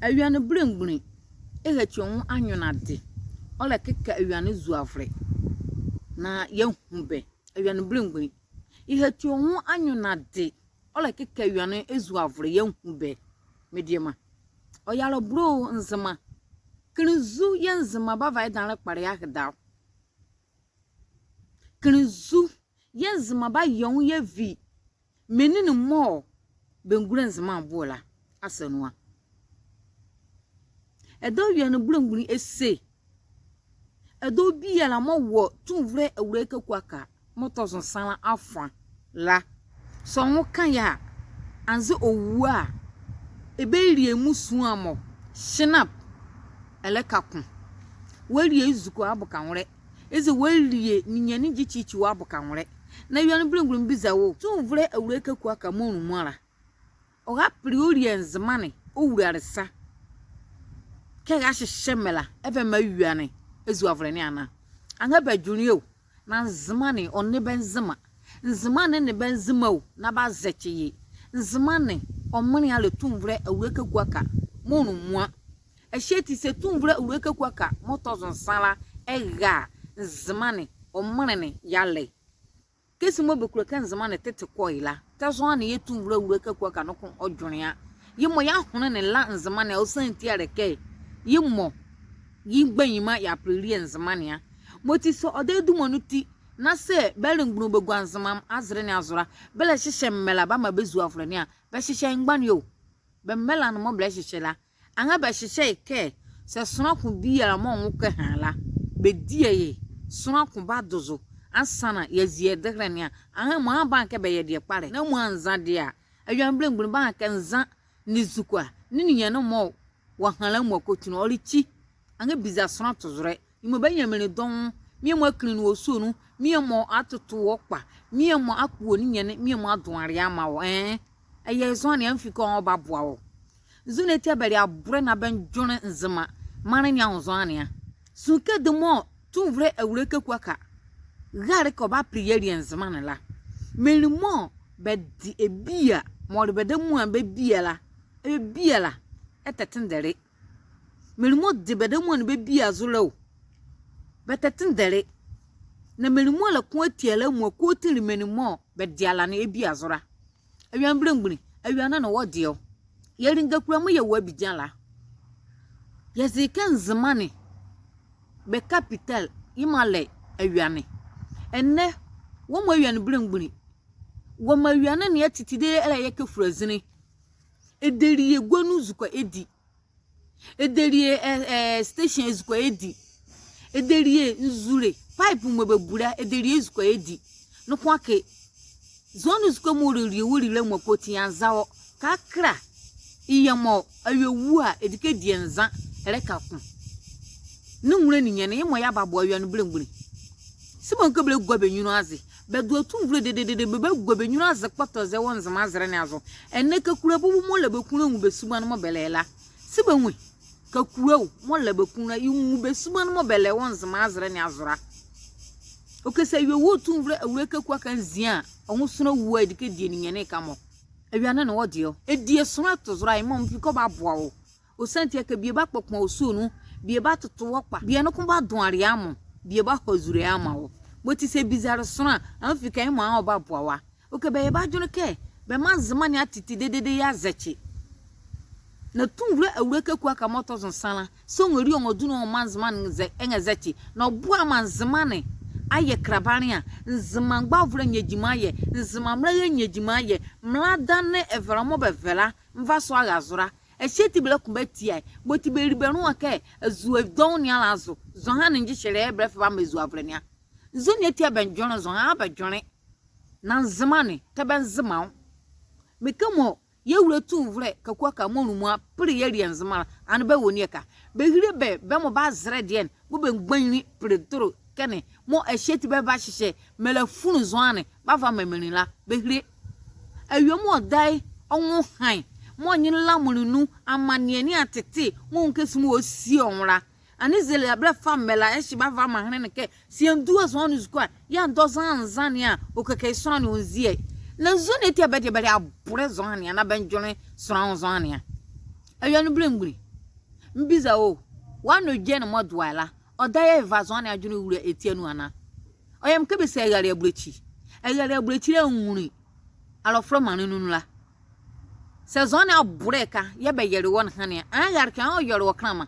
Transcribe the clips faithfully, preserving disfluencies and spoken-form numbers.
Awiane belemgbunli, ɛhati ɔ nwo anwonade, ɔlɛkeka awiane ezuavolɛ na yɛahu bɛ. Awiane belemgbunli, ɛhati ɔ nwo anwonade, ɔlɛkeka awiane ezuavolɛ yɛahu bɛ. Me diema, ɔyɛ alɔbɔlɛ o, Nzema. Kenle zu yɛɛ Nzema bava ye danlɛ kpalɛ ye ahedao? Kenle zu yɛɛ Nzema bayɛ ɔ nwo yɛavi menli ne mɔɔ bɛngulo Nzema boɛ la asa nu a? Ɛdawɔ awiane belemgbunli ese, ɛdawɔ biala mɔɔ wɔ tumivolɛ Awulae Kaku Aka mɔɔ tɔ zo nsa la afa la, sɛ ɔ nwo ka ye a, anzɛɛ ɔwu a, ɛbɛlie ɛ musua mɔ, shenap, ɛlɛka ko. Wɔalie ezukoa aboka nwolɛ. Eza wɔalie ninyɛne gyikyi kyi wɔ aboka nwolɛ. Na awiane belemgbunli, mebiza wɔ o, tumivolɛ Awulae Kaku Aka mɔɔ nu mua la, ɔrapele ɔlie Nzema ne ɔwula alesa kɛ ɛrahyehyɛ mbɛla ɛva ɛmaa awiane ezuavolɛ ne anaa? Anrɛɛ bɛdwenle o, na Nzema ne ɔ nee bɛ Nzema. Nzema ne nee bɛ Nzema o, na bɛazɛkye ye. Nzema ne ɔ menle a le tumivolɛ Awulae Kaku Aka mɔɔ nu mua. Ɛhye ati sɛ tumivolɛ Awulae Kaku Aka mɔɔ tɔ zo nsa la ɛra a, Nzema ne ɔ menle ne yalɛ. Kɛzi mɔɔ bɛkulo kɛ Nzema ne tete kɔ ye la, tɛ zɔhane yɛɛ tumivolɛ Awulae Kaku Aka noko ɔdwenle a. Yemɔ yɛahonle ne la Nzema ne a, ɔsiane ti a le kɛ yemɔ ye mgbanyima yɛapele ɛlie Nzema ne a. Mɔti sɛ ɔdaye duma nu ti, na sɛ bɛle mgbonlomɔ bɛgua Nzema azɛlɛ ne azo la, bɛlɛhyehyɛ mbɛla bɛamaa bɛ ezuavolɛ ne a, bɛhyehyɛ ye mgbane o. Bɛ mbɛla ne mɔɔ bɛlɛhyehyɛ la, anrɛɛ bɛhyehyɛ ye kɛ, sɛ sonla ko biala mɔɔ ɔ nwo kɛha la, bɛdie ye, sonla ko bado zo ansaana yeazie ye ɛdehelɛ ne a. Anrɛɛ amuala baha kɛ bɛyɛ deɛ kpalɛ, na amuala nza deɛ a. Awiane belemgbunli, baha kɛ nza nee ezukoa nee ninyɛne mɔɔ wɔha la amuala kɔsɔɔti nu, ɔle ekyi. Anrɛɛ biza sonla tozolɛ. Yemɔ bɛanyia menli dɔɔnwo, bie mɔ akenle nu wɔ sua nu, bie mɔ atoto wɔ kpa, bie mɔ akpo wɔ ninyɛne, bie mɔ adoa aleɛ amaa wɔ. Ɛɛ, ɛyɛ zɔhane a, mefi kɛ ɔbaboa wɔ. Nzɔne ati a bɛle abolɛ na bɛndwenle Nzema maanle ne anwo zɔhane a? Sua kɛdi mɔɔ tumivolɛ Awulae Kaku Aka rale kɛ ɔbapele yealie Nzema ne la, menli mɔɔ bɛde ɛ bia mɔɔ le bɛdabɛ amuala bɛ bia la, ɛbɛ bia la ɛtɛtendɛle. Menli mɔɔ de bɛdabɛ amuala ne bɛ bia zo la o, bɛtɛtendɛle. Na menli mɔɔ le ko ati a la amuala kɔsɔɔti le menli mɔɔ bɛde ala ne ɛbia zo la. Awiane belemgbunli, awiane ne wɔ deɛ o. Yɛle ngakula mɔɔ yɛwɔ Abidjan la, yɛze kɛ Nzema ne bɛ capitale yemɔ a le awiane. Ɛnɛ, wɔmɔ awiane belemgbunli, wɔmaa awiane ne atitide ɛlɛyɛ kɛ fulazinli. Ɛdɛlie gua nu ezukoa ɛdi. Ɛdɛlie, ɛ, ɛ, station ezukoa ɛdi. Ɛdɛlie nzule, pipe mɔɔ bɛbu la, ɛdɛlie ezukoa ɛdi. Noko akee, zɔhane ezukoa mɔɔ ɔlɛlie wɔ lila amuala kɔsɔɔti anzɛɛ ɔ, kakra, yemɔ awie wu a, ɛdi kɛ die nza ɛlɛka ko. Ne nwolɛ ninyɛne, yemɔ yɛbaboa awiane belemgbunli. Se bɛnwu kɛ bɛlɛgua bɛ nyunlu aze, bɛdoa tumivolɛ dededede, bɛbagua bɛ nyunlu aze kpɔtɔ zɛhae wɔ Nzema azɛlɛ ne azo. Ɛnɛ Kakula bobo mɔɔ la bɛ kunlu anwu bɛ subaŋ ne mɔɔ bɛlɛ la, se bɛnwu e? Kakula o, mɔɔ la bɛ kunlu la, yenwu bɛ subaŋ ne mɔɔ bɛlɛ wɔ Nzema azɛlɛ ne azo la. Ɔkɛ sɛ awie wu wɔ tumivolɛ Awulae Kaku Aka nzia a, ɔ nwo sonla wu a, ɛdi kɛ die ninyɛne ɛka mɔ. Awiane ne wɔ deɛ o. Ɛdie sonla tozolɛ a, yemɔ mefi kɛ ɔbaboa wɔ. Ɔsiane ti a kɛ bie bakpɔkpɔn wɔ sua nu, bie batoto wɔ kpa, bie noko badoa aleɛ amaa wɔ, bie baha zule amaa wɔ. Mɔti sɛ ɛbiza le sonla a, anrɛɛ mefi kɛ yemɔ anrɛɛ ɔbaboa wɔ a. Ɔkɛ bɛyɛ bɛ adwenle kɛ bɛmaa Nzema ne atete dedede yeazɛkye. Na tumivolɛ Awulae Kaku Aka mɔɔ tɔ zo nsa la, sɛ ɔnrɛli ɔ nwo dunle ɔnmaa Nzema ne ɛnrɛzɛkye, na ɔboa maa Nzema ne ayɛ kɛlɛbanle a, Nzema mgbavolɛ anyia gyima ayɛ, Nzema mbɛlɛra anyia gyima ayɛ, mbɛlɛra ne ɛvɛlɛ mɔɔ bɛvɛlɛ la, mva so ara zo la. Ɛhye ati bɛlɛko bɛatia ye. Mɔti bɛli bɛ nloa kɛ azua dɔɔnwo ne ala azo, zɔhane ngyehyɛlɛ bɛlɛfa bɛamaa ezuavolɛ ne a. Nzɔne ati a bɛndwenle zɔhane a? Bɛdwenle. Na Nzema ne, tɛ bɛ Nzema o. Mekɛ mɔɔ yɛ Awulae tumivolɛ Kaku Aka mɔɔ nu mua pele yealie Nzema la, ɛnee bɛwɔ nieka? Bɛhile bɛ, bɛ mɔɔ bɛ azɛlɛ deɛ ne, mɔɔ bɛ mgbanyinli pele dolo kɛ ne, mɔɔ ɛhye ati bɛbahyehyɛ mbɛlɛfunlu zɔhane bɛava bɛamaa menli la, bɛhile. Awie mɔɔ ɔdaye ɔ nwo hann, mɔɔ ɔ nye lamonle nu amaneɛ ne atete, mɔɔ ɔnwu kɛ sumɔ ɔsi ɔ nwo la, ɛnee zele a bɛlɛfa mbɛla ɛhye bɛava bɛamaa menli kɛ, sɛ yeandua zɔhane ezukoa a, yeandɔ zɔhane nza ne a, ɔkile kɛ sonla ne ɔnzie ye. Na nzɔne ati a bɛdeɛ bɛle abolɛ zɔhane a, na bɛndwenle sonla anwo zɔhane a? Awiane belemgbunli, Mbiza o, wɔ anɔgye ne mɔdoa la, ɔdaye ɛva zɔhane adwenle wula ati anu anaa? Ɔyɛ me kɛ bɛse ɛrale abulokyi. Ɛrale abulokyi la nwunli alɔfolɛ maanle nu la. Saa zɔhane abolɛ ɛhye yɛɛ bɛyɛle wɔ nehane a, anrɛɛ ɛrale kɛ anrɛɛ ɔyɔle wɔ kɛnlɛma.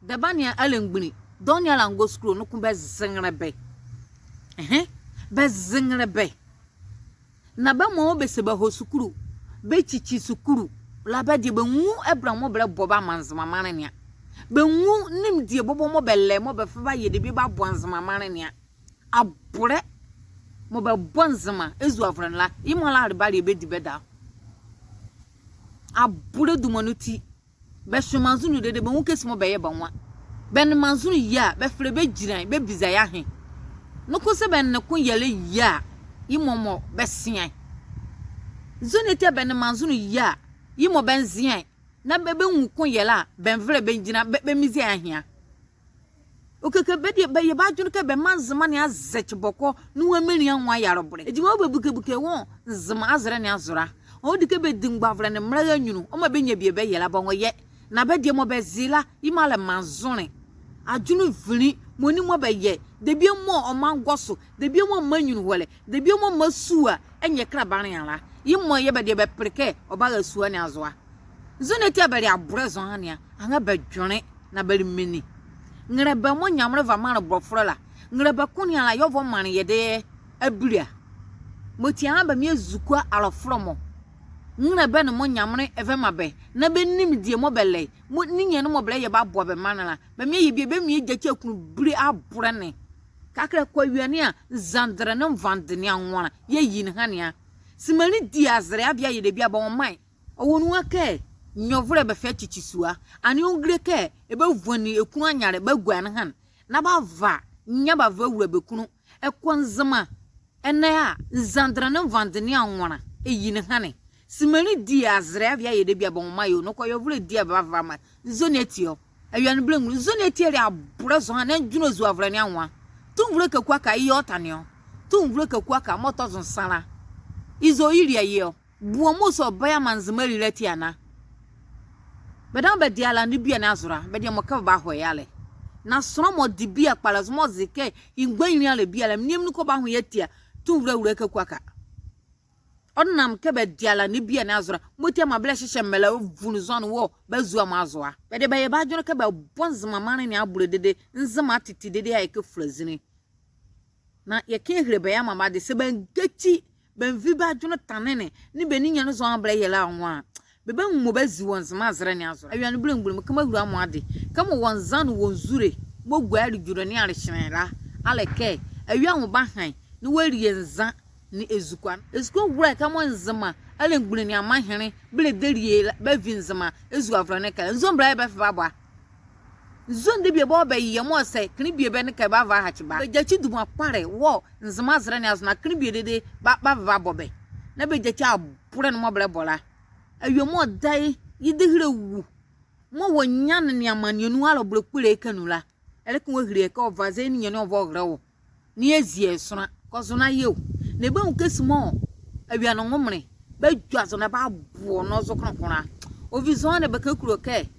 Dɛba ne a arelemgbunli, dɔɔnwo ne ala ngɔ sukulu, noko bɛze nrɛlɛbɛ. Ɛhɛe, bɛze nrɛlɛbɛ. Na bɛmɔ bɛse bɛhɔ sukulu, bɛkyikyi sukulu la, bɛdeɛ bɛnwu ɛbɛla mɔɔ bɛlɛbɔ bɛamaa Nzema maanle ne a. Bɛnwu nimdie bɔbɔ mɔɔ bɛlɛ mɔɔ bɛfa bɛayɛ debie bɛaboa Nzema maanle ne a. Abolɛ mɔɔ bɛbɔ Nzema ɛzuavolɛ ne la, yemɔ ala ɛle bɛaleɛ bɛdi bɛdawɔ. Abolɛ duma ne ti. Bɛhwe manzonle dedee, bɛnwu kɛzi mɔɔ bɛyɛ bɛ nwo a. Bɛnle manzonle yia a, bɛfɛlɛ bɛ gyinla, bɛbiza ye ahe. Noko saa bɛnle koyɛlɛ yia a, yemɔ mɔɔ bɛsea ye. Zɔhane ati a bɛnle manzonle yia a, yemɔ bɛnzea ye. Na bɛ, bɛnwu koyɛlɛ a, bɛnvɛlɛ bɛngyinla, bɛ, bɛmmize ye ahe a. Ɔkeke bɛdeɛ bɛyɛ bɛ adwenle kɛ bɛmaa Nzema ne azɛkye bɔkɔɔ, na wɔaminli anwo ayɛ alɔbɔlɛ. Gyima mɔɔ bɛbukebuke wɔ Nzema azɛlɛ ne azo la, ɔnwo di kɛ bɛdi mgbavolɛ ne mbɛla anyunlu, ɔmaa bɛnyia bie bɛyɛ la, bɛ nwo yɛ. Na bɛdeɛ mɔɔ bɛze la, yemɔ a le manzonle. Adwenle evinli, mɔɔ ni mɔɔ bɛyɛ, debie mɔɔ ɔmaa ngɔ so, debie mɔɔ mmaa anyunluhɔlɛ, debie mɔɔ mmaa sua ɛnyɛ kɛla banlea la. Yemɔ yɛɛ bɛdeɛ bɛpele kɛ ɔbara sua ne azo a. Zɔhane ati a bɛle abolɛ zɔhane a, anrɛɛ bɛdwenle na bɛle menli? Nrɛlɛbɛ mɔɔ Nyamenle ɛva maanle bɔlɔfolɛ la, nrɛlɛbɛ ko ne ala yɛɛ ɔvɔ maanle yɛde abile a. Mɔti anrɛɛ bɛmaa yɛzukua alɔfolɛ mɔ. Nrɛlɛbɛ ne mɔɔ Nyamenle ɛva maa bɛ, na bɛ nimdie mɔɔ bɛlɛ, mɔɔ ninyɛne mɔɔ bɛlɛyɛ bɛaboa bɛ maanle la, bɛmaa yɛyɛ bie, bɛmaa yɛgyakyi akunlu bile abolɛ ne. Kɛkala ɛkɔ awie ne a, nzandɛlɛ nee nvandɛ ne anwo la, yɛyi nehane a. Simenli die azɛlɛ avɛɛ ayɛ debie a, bɛ nwo maa ye. Ɔwɔ nuhua kɛ nyɛvolɛ bɛfa kyikyi sua. Ɛnee ɔngile kɛ ɛbavuani ekunlu anyalɛ bɛagua nehane na bɛava nyia bɛava bɛawula bɛ kunlu. Ɛkɔ Nzema ɛnɛ a, nzandɛlɛ nee nvandɛ ne anwo la, ɛyi nehane. Simenli die azɛlɛ avɛɛ ayɛ debie a, bɛ nwo maa ye o. Noko ayevolɛ die a bɛbava bɛamaa ye. Nzɔne ati ɔ? Awie ne belemgbunli, nzɔne ati a ɛle abolɛ zɔhane, na ɛndwenle azuavolɛ ne anwo a? Tumivolɛ Kaku Aka, yeyɛ ɔ tane ɔ? Tumivolɛ Kaku Aka mɔɔ tɔ zo nsa la, izo yelie ye ɔ? Boɔ mɔɔ sa ɔba yeamaa Nzema alile ati anaa? Bɛdabɛ bɛde ala ne bie ne azo la, bɛdeɛ mɔɔ kɛ bɛbahɔ ye a le. Na sonla mɔɔ de bie kpalɛ zo mɔɔ ze kɛ ye mgbanyinli a le bie la, menli mɔɔ kɛ ɔbahɔ ye atia Tumivolɛ Awulae Kaku Aka? Ɔnam kɛ bɛde ala ne bie ne azo la, mɔti a maa bɛlɛhyehyɛ mbɛla vunli zɔhane wɔ bɛ azua mɔ azo a. Bɛdeɛ bɛyɛ bɛ adwenle kɛ bɛbɔ Nzema maanle ne abolɛ dedee, Nzema atete dedee ayɛ kɛ fulazinli. Na yɛka yɛhile bɛ yeamaa bɛ ade, saa bɛangakyi, bɛanvi bɛ adwenle tane ne, nee bɛ ninyɛne zɔhane a bɛlɛyɛ la anwo a, bɛbanwu mɔɔ bɛazi wɔ Nzema azɛlɛ ne azo la. Awie ne belemgbunli, meka meahile amuala ade. Kɛmɔ wɔ nza ne wɔ nzule mɔɔ gua aledzulɛ nee alehyɛnlɛ la, a le kɛ awie anwo baha ye, na wɔalie nza nee ezukoa. Ezukoa ɛwolɛ kɛmɔ Nzema arelemgbunli nee amanhene bɛlɛdɛlie la, bɛavi Nzema azuavolɛ ne ɛkɛ la, nzɔne bɛlɛyɛ bɛfa bɛabɔ a? Nzɔne debie bɔbɔ bɛyɛ mɔɔ saa kenle bie bɛnle kɛ bɛava bɛahakye bɛ a? Bɛgyakyi duma kpalɛ wɔ Nzema azɛlɛ ne azo na kenle bie dedee bɛ, bɛava bɛabɔ bɛ. Na bɛgyakyi abolɛ ne mɔɔ bɛlɛbɔ la. Awie mɔɔ ɔdaye ye dehele wu, mɔɔ wɔnyane ne amaneɛ nu alɔbɔlɛ kpole ɛkɛ anu la, ɛleka wɔahile ye kɛ ɔva zɛ ye ninyɛne ɔva ɔhile wɔ. Na yɛazi ye sonla, kɔ zo na yɛ o. Na ɛbanwu kɛzi mɔɔ awie ne nwo menle, bɛadwazo na bɛabo ɔ nɔzo kɔnɔkɔnɔ la. Ɔvi zɔhane bɛka kulo kɛ,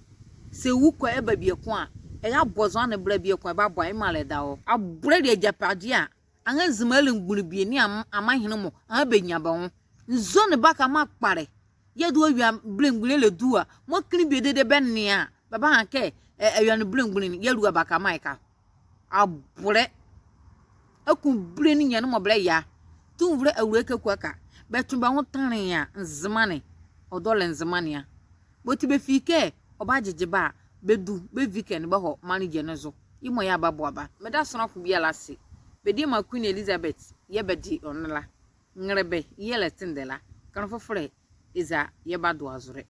saa ɛwu kɔ ɛba bieko a, ɛrabo zɔhane bɛla bieko a, ɛbabɔ a, yemɔ a le ɛdawɔ. Abolɛ le agyapadeɛ a, anrɛɛ Nzema arelemgbunli bie nee am-, amanhene mɔ, anrɛɛ bɛnyia bɛ nwo. Nzɔne baka mɔɔ kpalɛ yɛɛ ɛde wɔ awie belemgbunli ɛlɛdu a, mɔɔ kenle bie dedee bɛnlea a, bɛbaha kɛ, ɛ, awie ne belemgbunli ne, yɛlua baka maa ye ɛkɛ a? Abolɛ. Akunbile ninyɛne mɔɔ bɛlɛyɛ a. Tumivolɛ Awulae Kaku Aka, bɛtwe bɛ nwo tanle ye a, Nzema ne, ɔdɔle Nzema ne a. Mɔti bɛfi kɛ ɔbagyegye bɛ a, bɛdu, bɛvi ɛkɛ ne bɛhɔ maanle yɛ ne zo. Yemɔ yɛɛ bɛaboa bɛ a. Meda sonla ko biala ase. Bɛ diema Queen Elizabeth yɛɛ bɛde ɔ nwo la. Nrɛlɛbɛ yɛɛ ɛlɛtendɛ la. Kenle fofolɛ eza yɛɛ bɛado azɔlɛ.